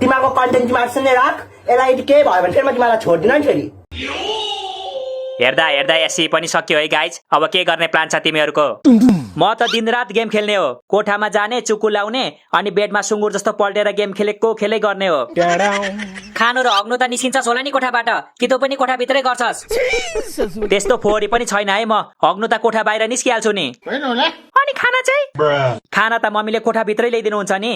तिमीको content तिमीसँग नै राख यसलाई के भयो भने फेरि म तिमीलाई छोड्दिन नि फेरि हेर्दा हेर्दा एसी पनि सक्यो है गाइज अब के गर्ने प्लान छ तिमीहरूको म त दिनरात गेम खेल्ने हो कोठामा जाने चुकु लाउने अनि बेडमा सुँगुर जस्तो पल्टेर गेम खेलेको खेलै गर्ने हो खानु र हग्नु त निस्किन्छस् होला नि कोठाबाट कि तँ पनि कोठाभित्रै गर्छस् त्यस्तो फोहोरी पनि छैन है म हग्नु त कोठा बाहिर निस्किहाल्छु नि अनि खाना चाहिँ खाना त मम्मीले कोठाभित्रै ल्याइदिनुहुन्छ नि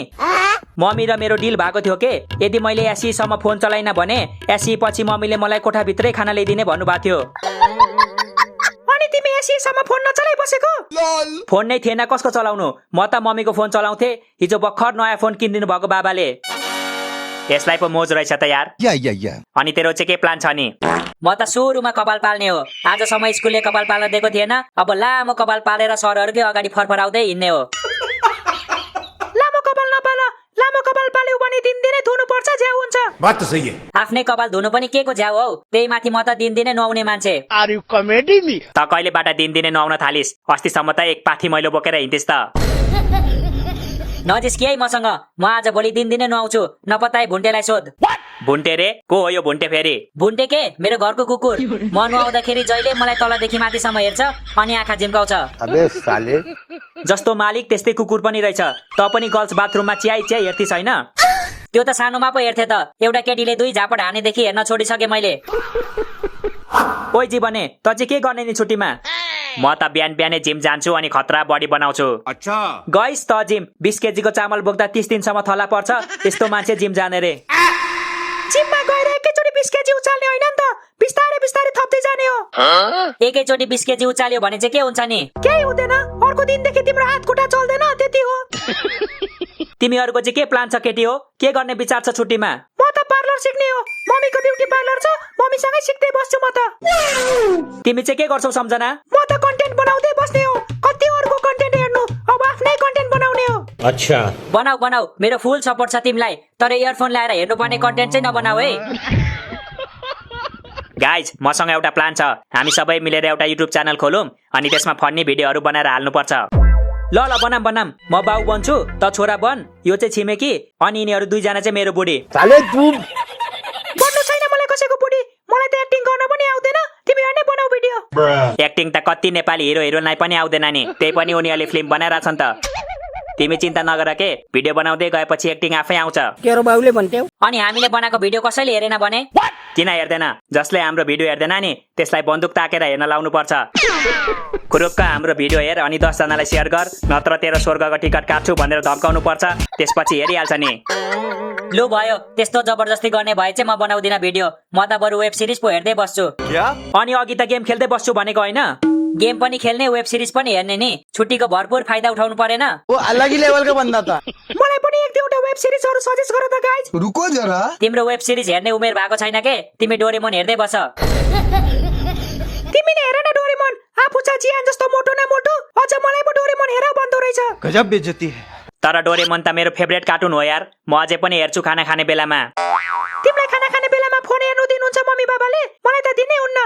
मम्मी र मेरो डिल भएको थियो के यदि मैले एसीसम्म फोन चलाइन भने एसी पछि मम्मीले मलाई कोठाभित्रै खाना ल्याइदिने भन्नुभएको थियो अनि तिमी एसीसम्म फोन नचलाइ बसेको फोन नै थिएन कसको चलाउनु म त मम्मीको फोन चलाउँथे हिजो भर्खर नयाँ फोन किनिदिनु भएको बाबाले यसलाई पो मोज रहेछ त यार अनि तेरो चाहिँ के प्लान छ नि म त सुरुमा कपाल पाल्ने हो आजसम्म स्कुलले कपाल पाल्न दिएको थिएन अब लामो कपाल पालेर सरहरूकै अगाडि फरफराउँदै हिँड्ने हो लामो कपाल नपाल लामो कपाल पाल्यौ भने दिनदिनै धुनु पर्छ झ्याउ हुन्छ बात त सही है आफ्नै कपाल धुनु पनि के को झ्याउ हौ त्यही माथि म त दिनदिनै नुहाउने मान्छे आर यु कमेडी मी त कहिलेबाट दिनदिनै नुहाउन थालिस अस्तिसम्म त एक पाथी मैलो बोकेर हिँड्थिस् त नजिस्की है मसँग म आज भोलि दिनदिनै नुहाउँछु नपत्ताए भुन्टेलाई सोध भुन्टे रे को हो यो भुन्टे फेरि भुन्टे के मेरो घरको कुकुर म नुहाउँदाखेरि जहिले मलाई तलदेखि माथिसम्म हेर्छ अनि आँखा झिम्काउँछ अबे साले जस्तो मालिक त्यस्तै कुकुर पनि रहेछ त पनि गर्ल्स बाथरुममा चियाइ चिया हेर्थिस् हैन त्यो त सानोमा पो हेर्थे त एउटा केटीले 2 झापड हानेदेखि हेर्न छोडिसके मैले ओइ जीवने त चाहिँ के गर्ने नि छुट्टीमा म त बिहान बिहानै जिम जान्छु अनि खतरा बडी बनाउँछु अच्छा गइस त जिम 20 केजीको चामल बोक्दा 30 दिनसम्म थला पर्छ त्यस्तो मान्छे जिम जाने रे जिममा गएर एकैचोटी 20 केजी उचाल्ने होइन नि त बिस्तारै बिस्तारै थप्दै जाने हो एकैचोटी 20 केजी उचाल्यो भने चाहिँ के हुन्छ नि केही हुँदैन अर्को दिनदेखि तिम्रो हात खुट्टा चल्दैन त्यति हो तिमीहरूको चाहिँ के प्लान छ केटी हो के गर्ने विचार छ छुट्टीमा म त पार्लर सिक्ने हो मम्मीको ब्युटी पार्लर छ मम्मीसँगै सिक्दै बस्छु म त तिमी चाहिँ के गर्छौ सम्झना म त कन्टेन्ट बनाउँदै बस्ने हो कति अरूको कन्टेन्ट हेर्नु अब आफ्नै कन्टेन्ट बनाउने हो अच्छा बनाऊ बनाऊ मेरो फुल सपोर्ट छ तिमीलाई तर इयरफोन ल्याएर हेर्नुपर्ने कन्टेन्ट चाहिँ नबनाऊ है गाइज मसँग एउटा प्लान छ हामी सबै मिलेर एउटा युट्युब च्यानल खोलौँ अनि त्यसमा फन्नी भिडियोहरू बनाएर हाल्नुपर्छ ल ल बनाम बनाम म बाउ बन्छु त छोरा बन यो चाहिँ छिमेकी अनि यिनीहरू 2 जना चाहिँ मेरो बुढी साले तू बन्नु छैन मलाई कसैको बुढी मलाई त एक्टिङ गर्न पनि आउँदैन तिमीहरू नै बनाऊ भिडियो एक्टिङ त कति नेपाली हिरो हिरोइनलाई पनि आउँदैन नि त्यही पनि उनीहरूले फिल्म बनाइरहेछन् त तिमी चिन्ता नगर के भिडियो बनाउँदै गएपछि एक्टिङ आफै आउँछ तेरो बाउले भन्थ्यौ अनि हामीले बनाएको भिडियो कसैले हेरेन भने किन हेर्दैन जसले हाम्रो भिडियो हेर्दैन नि त्यसलाई बन्दुक ताकेर हेर्न लाउनु पर्छ खुरुक्क हाम्रो भिडियो हेर अनि 10 जनालाई शेयर गर नत्र तेरो स्वर्गको टिकट काट्छु भनेर धम्काउनु पर्छ त्यसपछि हेरिहाल्छ नि लो भयो त्यस्तो जबरजस्ती गर्ने भए चाहिँ म बनाउँदिन भिडियो म त बरु वेब सिरिज पो हेर्दै बस्छु अनि अघि त गेम खेल्दै बस्छु भनेको हैन गेम पनि खेल्ने वेब सिरिज पनि हेर्ने नि छुट्टीको भरपुर फाइदा उठाउनु परेन ओ अलग ही लेवल का बन्दा त मलाई पनि एक दुईवटा वेब सिरिजहरु सजेस्ट गर त गाइज रुको जरा तिम्रो वेब सिरिज हेर्ने उमेर भएको छैन के तिमी डोरेमोन हेर्दै बस तिमी नै हेर न डोरेमोन आफू चाहिँ जियान जस्तो मोटो न मोटो अझ मलाई पो डोरेमोन हेर बन्दो रहेछ गजब बेइज्जती है तर डोरेमोन त मेरो फेभरेट कार्टुन हो यार म अझै पनि हेर्छु खाना खाने बेलामा तिमीलाई खाना खाने बेलामा फोन हेर्नु दिनुहुन्छ मम्मी बाबाले मलाई त दिनै हुन्न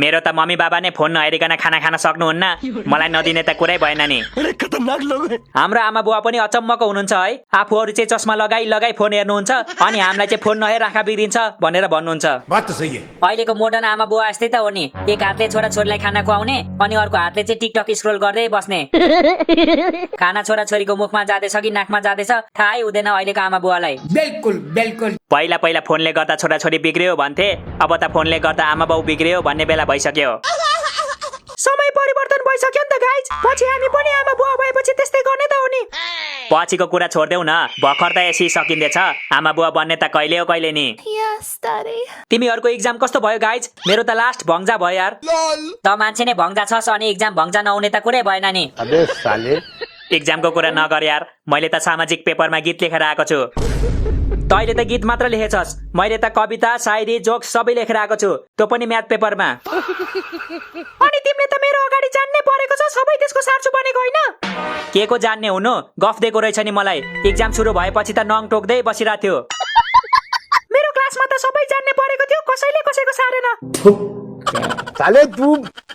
मेरो त मम्मी बाबा नै फोन नहेरिकन खाना खान सक्नुहुन्न मलाई नदिने त कुरै भएन नि खतरनाक लोग है हाम्रो आमा बुवा पनि अचम्मको हुनुहुन्छ है आफूहरू चाहिँ चस्मा लगाई फोन हेर्नुहुन्छ अनि हामीलाई चाहिँ फोन नहेर आँखा बिग्रिन्छ भनेर भन्नुहुन्छ बात त सही है अहिलेको मोडर्न आमा बुवा यस्तै त हो नि एक हातले छोरा छोरीलाई खाना खुवाउने अनि अर्को हातले चाहिँ टिकटक स्क्रोल गर्दै बस्ने खाना छोरा छोरीको मुखमा जाँदैछ कि नाकमा जाँदैछ थाहै हुँदैन अहिलेको आमा बुवालाई बिल्कुल बिल्कुल पहिला फोनले गर्दा छोरा छोरी बिग्रियो भन्थे अब त फोनले गर्दा आमा बाउ बिग्रियो भन्ने बेला भइसक्यो समय परिवर्तन भइसक्यो नि त गाइज पछि हामी पनि आमा बुवा भएपछि त्यस्तै गर्ने त हो नि पछिको कुरा छोड्देऊ न भर्खर त एसी सकिँदैछ आमा बुवा बन्ने त कहिले हो कहिले नि तिमीहरूको इक्जाम कस्तो भयो गाइज मेरो त लास्ट भङ्जा भयो यार त मान्छे नै भङ्जा छस् अनि इक्जाम भङ्जा नहुने त कुरै भएन नि अबे साले इक्जामको कुरा नगर यार मैले त सामाजिक पेपरमा गीत लेखेर आएको छु तैले त गीत मात्र लेखेछस् मैले त कविता शायरी जोक सबै लेखेर आएको छु त्यो पनि म्याथ पेपरमा अनि तिमीले त मेरो अगाडि जान्नै परेको छ सबै त्यसको सार्छु बनेको हैन के को जान्ने हुनु गफ दिएको रहेछ नि मलाई इक्जाम सुरु भएपछि त नङ टोक्दै बसिरा थियो मेरो क्लासमा त सबै जान्ने परेको थियो कसैले कसैको सारेन साले तू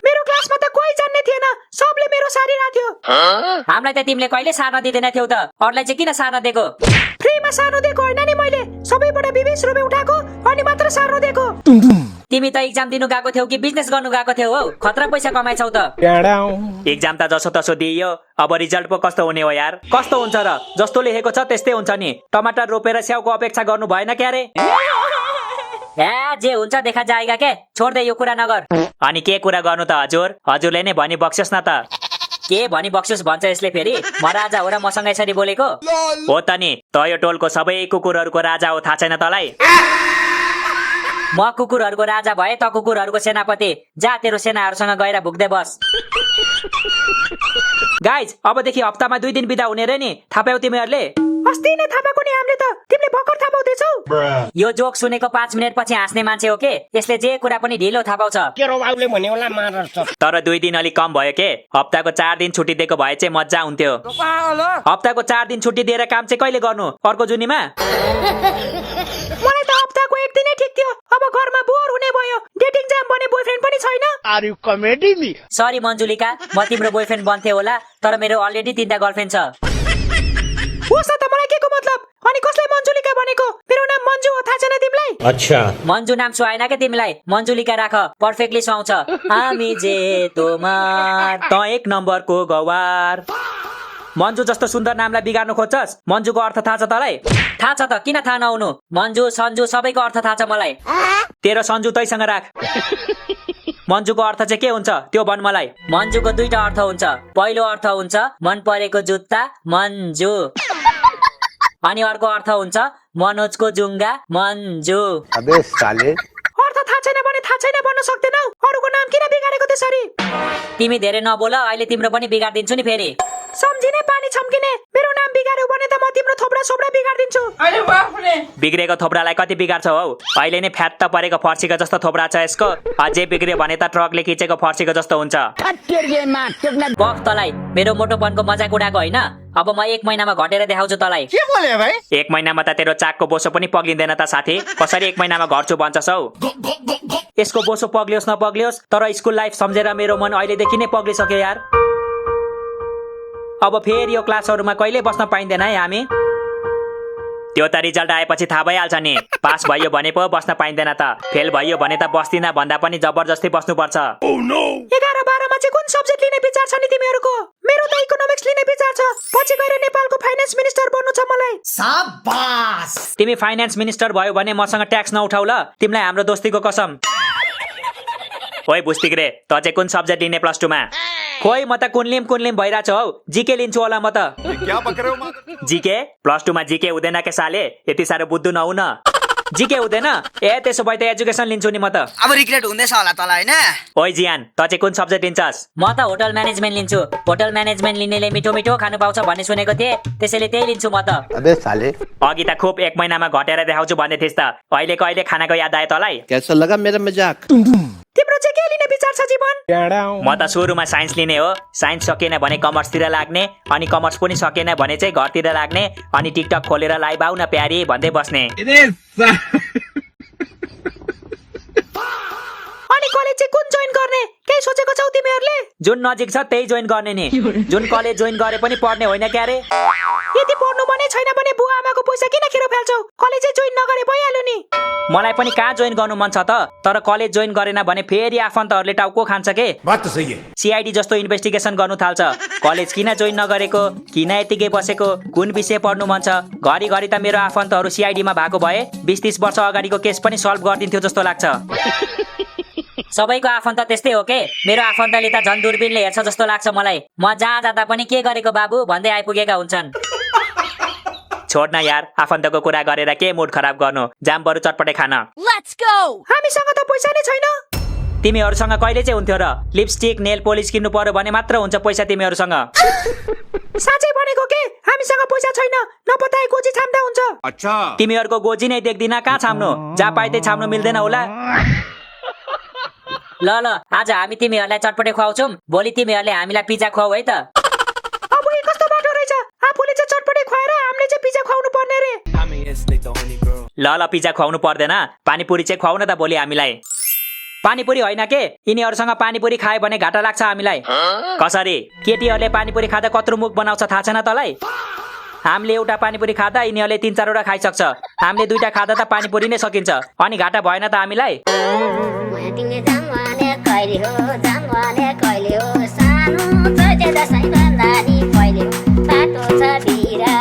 मेरो क्लासमा त कोही जान्ने थिएन सबले मेरो सारिरा थियो हामीलाई त तिमीले कहिले सार्न दिँदैन थियौ त अरूलाई चाहिँ किन सार्न दिएको फ्रीमा सार्न दिएको हैन नि मैले 20 रुपियाँ उठाएको अनि मात्र सार्नु दिएको। तिमी त इक्जाम दिनु गएको थियौ कि बिजनेस गर्नु गएको थियौ हौ? खतरा पैसा कमाइछौ त। इक्जाम त जसो तसो दिइयो, अब रिजल्ट पो कस्तो हुने हो यार? कस्तो हुन्छ र? जस्तो लेखेको छ त्यस्तै हुन्छ नि। टमाटर रोपेर स्याउको अपेक्षा गर्नु भएन क्यारे? जे हुन्छ देखा जाएगा के, छोड्दै यो कुरा नगर। अनि के कुरा गर्नु त हजुर? हजुरले नै भनी बक्स्योस् न त। के भनी बक्स्योस् भन्छ यसले फेरि? म राजा हो र मसँग यसरी बोलेको हो त नि? त यो टोलको सबै कुकुरहरूको राजा हो, थाहा छैन तँलाई? म कुकुरहरूको राजा भए त कुकुरहरूको सेनापति। जा तेरो सेनाहरूसँग गएर भुक्दै बस। गाइज, अबदेखि हप्तामा 2 दिन बिदा हुने रे नि, थाहा पायौ तिमीहरूले? अस्ति नै थाहा पाएको नि हामीले त, तिमीले भर्खर थाहा पाउँदैछौ। यो जोक सुनेको 5 मिनेट पछि हाँस्ने मान्छे हो के? यसले जे कुरा पनि ढिलो थाहा पाउँछ। तर 2 दिन अलिक कम भयो के? हप्ताको 4 दिन छुट्टी दिएको भए चाहिँ मजा हुन्थ्यो। हप्ताको 4 दिन छुट्टी दिएर काम चाहिँ कहिले गर्नु? अर्को जुनीमा? मलाई त हप्ताको 1 दिनै ठिक थियो। अब घरमा बोर हुने भयो, डेटिङ जाम बने बोयफ्रेन्ड पनि छैन। Are you kidding me? Sorry Manjulika, म तिम्रो बोयफ्रेन्ड बन्थे होला, तर मेरो अलरेडी 3टा गर्लफ्रेन्ड छ। होस् त मलाई के को मतलब? अनि कसले मन्जुलिका भनेको? मेरो नाम मन्जु हो, थाहा छैन तिमीलाई? अच्छा मन्जु नाम सुहाएन के तिमीलाई? मन्जुलिका राख, पर्फेक्टली सुहाउँछ। हामी जे तोमार त 1 नम्बरको गवार। मन्जु जस्तो सुन्दर नामलाई बिगार्नु खोज्छस्? मन्जुको अर्थ थाहा छ तँलाई? थाहा छ त, किन थाहा नहुनु? मन्जु सन्जु सबैको अर्थ थाहा छ मलाई। तेरो सन्जु तैसँग राख। मन्जुको अर्थ चाहिँ के हुन्छ त्यो भन मलाई। मन्जुको 2टा अर्थ हुन्छ। पहिलो अर्थ हुन्छ मन परेको जुत्ता मन्जु, अनि अर्को अर्थ हुन्छ मनोजको जुङ्गा मन्जु। अबे साले, अर्थ थाहा छैन भने थाहा छैन भन्न सक्दैनौ? अरूको नाम किन बिगारेको त्यसरी? तिमी धेरै नबोल, अहिले तिम्रो पनि बिगार्दिन्छु नि फेरि। सम्झिने पानी छम्किने, मेरो नाम बिगार्यो भने त म तिम्रो थोप्रा सोप्रा बिगार्दिन्छु। बिग्रेको थोप्रालाई कति बिगार्छौ हौ? अहिले नै फ्याट परेको फर्सीको जस्तो थोप्रा छ यसको। अझै बिग्रियो भने त ट्रकले खिचेको फर्सीको जस्तो हुन्छ। बफ तलाई, मेरो मोटोपनको मजाक उडाएको होइन। अब म 1 महिनामा घटेर देखाउँछु तलाई। के बोले भाइ? 1 महिनामा त तेरो चाकको बोसो पनि पग्लिँदैन त साथी। कसरी 1 महिनामा घट्छु भन्छस् हौ? यसको बोसो पग्लियोस् नपग्लियोस्, तर स्कुल लाइफ सम्झेर मेरो मन अहिलेदेखि नै पग्लिसक्यो यार। अब फेरि यो क्लासहरूमा कहिले बस्न पाइँदैन है हामी? त्यो त रिजल्ट आएपछि थाहा भइहाल्छ नि। पास भयो भने पो बस्न पाइँदैन त, फेल भयो भने त बस्दिन भन्दा पनि जबरजस्ती बस्नुपर्छ। 11-12 मा चाहिँ कुन सब्जेक्ट लिने विचार छ नि तिमीहरूको? मेरो त इकोनोमिक्स लिने विचार छ। पछि गएर नेपालको फाइनान्स मिनिस्टर बन्नु छ मलाई। शाबास। तिमी फाइनान्स मिनिस्टर भयो भने मसँग ट्याक्स नउठाउ ल, तिमीलाई हाम्रो दोस्तीको कसम। ओइ बुस्तिक रे, त चाहिँ कुन सब्जेक्ट लिने +2 मा? खोइ म त कुनलिम भइरहेछ हौ। जीके लिन्छु होला म त। क्या बक रहे हो माँ? जीके? +2 मा जीके हुँदैन के साले? यति साह्रो बुद्धु नहुँ न। जीके हुँदैन? ए त्यसो भए त एजुकेसन लिन्छु नि म त। अब रिग्रेट हुँदैछ होला तँलाई हैन? ओइ जियान, त चाहिँ कुन सब्जेक्ट लिन्छस्? म त होटल म्यानेजमेन्ट लिन्छु। होटल म्यानेजमेन्ट लिनेले मिठो मिठो खानु पाउँछ भन्ने सुनेको थिएँ, त्यसैले त्यही लिन्छु म त। अबे साले, अघि त खुब 1 महिनामा घटेर देखाउँछु भन्दै थिइस् त, अहिले कहिले खानाको याद आयो तँलाई? कैसा लगा मेरा मजाक? तिम्रो चाहिँ के लिने विचार छ जीवन? म त सुरुमा साइन्स लिने हो। साइन्स सकेन भने कमर्सतिर लाग्ने, अनि कमर्स पनि सकेन भने चाहिँ घरतिर लाग्ने, अनि टिकटक खोलेर लाइभ आउ न प्यारी भन्दै बस्ने। अनि कलेज चाहिँ कुन जोइन गर्ने? केही सोचेको छौ तिमीहरूले? जुन नजिक छ त्यही जोइन गर्ने नि। जुन कलेज जोइन गरे पनि पढ्ने होइन क्यारे? यदि पढ्नु भने छैन भने बुवा आमाको पैसा किन खेरो फाल्छौ? कलेजै जोइन नगरे भइहाल्यो नि। मलाई पनि कहाँ जोइन गर्नु मन छ त, तर कलेज जोइन गरेन भने फेरि आफन्तहरूले टाउको खान्छ के? बात तो सही है। सीआईडी जस्तो इन्भेस्टिगेसन गर्नु थाल्छ। कलेज किन जोइन नगरेको, किन यतिकै बसेको, कुन विषय पढ्नु मन छ? घरिघरि त मेरो आफन्तहरू सीआईडीमा भएको भए 20-30 वर्ष अगाडिको केस पनि सल्भ गरिदिन्थ्यो जस्तो लाग्छ। सबैको आफन्त त्यस्तै हो के? मेरो आफन्तले त झन् दूरबीनले हेर्छ जस्तो लाग्छ मलाई। म जहाँ जाँदा पनि के गरेको बाबु भन्दै आइपुगेका हुन्छन्। छोड न यार, आफन्तको कुरा गरेर के मुड खराब गर्नु? जाम बरु चटपटे खान। हामीसँग त पैसा नै छैन। तिमीहरूसँग कहिले चाहिँ हुन्थ्यो र? लिपस्टिक नेल पोलिस किन्नु पर्यो भने मात्र हुन्छ पैसा तिमीहरूसँग। साँच्चै भनेको के? हामीसँग पैसा छैन, नपताए गोजी छाम्दा हुन्छ। अच्छा तिमीहरूको गोजी नै देख्दिन, कहाँ छाम्नु? जहाँ पाए त्यही छाम्नु मिल्दैन होला। ल आज हामी तिमीहरूलाई चटपटे खुवाउँछौँ, भोलि तिमीहरूले हामीलाई पिज्जा खुवाऊ है त। अब यो कस्तो बाटो रहेछ? आफूले चाहिँ चटपटे खुवाएर हामीले चाहिँ पिज्जा खुवाउनु पर्ने रे। ल पिज्जा खुवाउनु पर्दैन, पानीपुरी चाहिँ खुवाउ न त भोलि हामीलाई। पानीपुरी होइन के? यिनीहरूसँग पानीपुरी खायो भने घाटा लाग्छ हामीलाई। कसरी? केटीहरूले पानीपुरी खाँदा कत्रो मुख बनाउँछ थाहा छैन तँलाई? हामीले एउटा पानीपुरी खाँदा यिनीहरूले 3-4 वटा खाइसक्छ। हामीले 2टा खाँदा त पानीपुरी नै सकिन्छ, अनि घाटा भएन त हामीलाई। तिमी जम्वाने कहिले हो, जम्वाने कहिले हो, सानो छ जे दसैँ भन्दा नि कहिले हो, बाटो छ बिरा